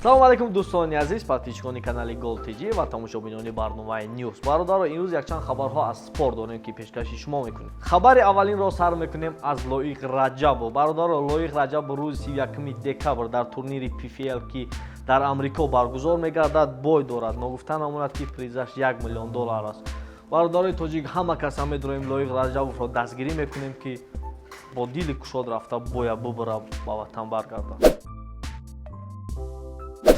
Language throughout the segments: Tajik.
Салому алейкум, дӯстони азиз, подписчикони канали Гол ТЖ ва тамошобинони барномаи Ньюс. Бародаро, имрӯз якчанд хабарҳо аз спорт дорем, ки пешкаши шумо мекунем. Хабари аввалинро сар мекунем аз Лоиқ Раҷабов. Бародаро, Лоиқ Раҷабов рӯзи 31 декабр дар турнири PFL, ки дар Амрико баргузор мегардад, бой дорад. Ногуфта намонад, ки призаш 1 миллион доллар аст. Бародарои тоҷик, ҳама каса медонем, Лоиқ Раҷабовро дастгирӣ мекунем, ки бо дили кушод рафта боя бубара, ба ватан баргардад.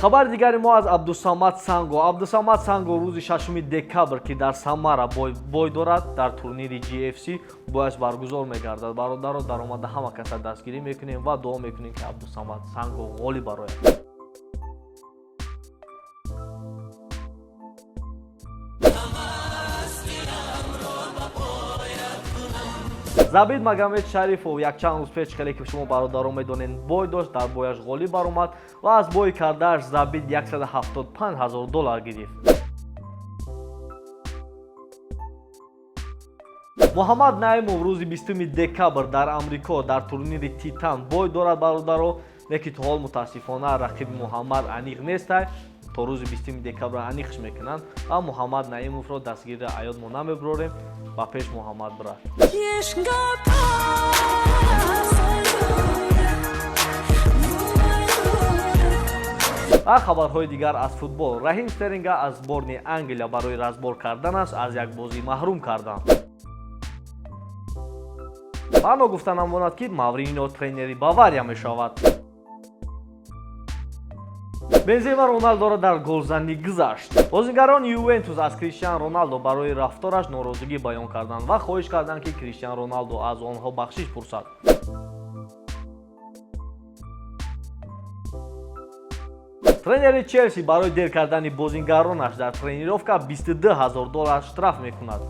Хабари дигари мо аз Абдусамад Санго. Абдусамад Санго рӯзи 6 декабр, ки дар Самара бой дорад, дар турнири GFC бояш баргузор мегардад. Бародаро, даромада ҳама каса дастгирӣ мекунем ва дуо мекунем, ки Абдусамад Санго ғолиб барояд. Забит Магомед Шарифов якчанд рӯз пеш, хеле ки шумо, бародарон, медонед, бой дошт, дар бояш ғолиб баромад ва аз бой кардааш Забит 175 ҳазор доллар гирифт. Муҳаммад Наимов рӯзи 20 декабр дар Амрико дар турнири Титан бой дорад. Бародаро, не ки то ҳол, мутаассифона, рақиби Муҳаммад аниқ нестай. То рӯзи 20 декабр аниқш мекунанд ва Муҳаммад Наимовро дастгирии аёд мо намебурорем. Ба пеш, Муҳаммад, брат! Jesh nga pas. Ва хабарҳои дигар аз футбол: Раҳим Стерлинга аз сборни Англия барои разбор карданаш аз як бозӣ маҳрум карданд. Ва ногуфта намонад, ки Маврино тренери Бавария мешавад. Бензема Роналдоро дар голзанӣ гузашт. Бозигарони Ювентус аз Криштиан Роналдо барои рафтораш норозигӣ баён карданд ва хоҳиш карданд, ки Криштиан Роналдо аз онҳо бахшиш пурсад. Тренери Челси барои дер кардани бозингаронаш дар тренировка 22 ҳазор доллар штраф мекунад.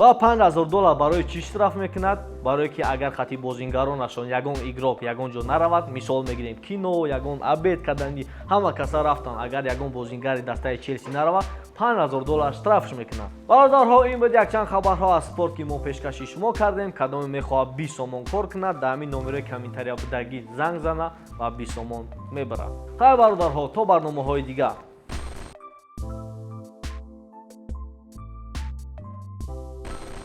Ва 5 ҳазор доллар барои чӣ штраф мекунад? Барое ки агар хати бозингаронашон ягон игрок ягон ҷо наравад, мисол мегирем, кино, ягон обед кардани, ҳама каса рафтанд, агар ягон бозингари дастаи Челси наравад, 5 ҳазор доллар штрафш мекунад. Бародарҳо, ин буд якчанд хабарҳо аз спорт, ки мо пешкаши шумо кардем. Кадоме мехоҳад 20 сомон кор кунад, дар ҳамин номерои комментария будагӣ занг зана ва 20 сомон мебарад. Хайр, бародарҳо, то барномаҳои дигар.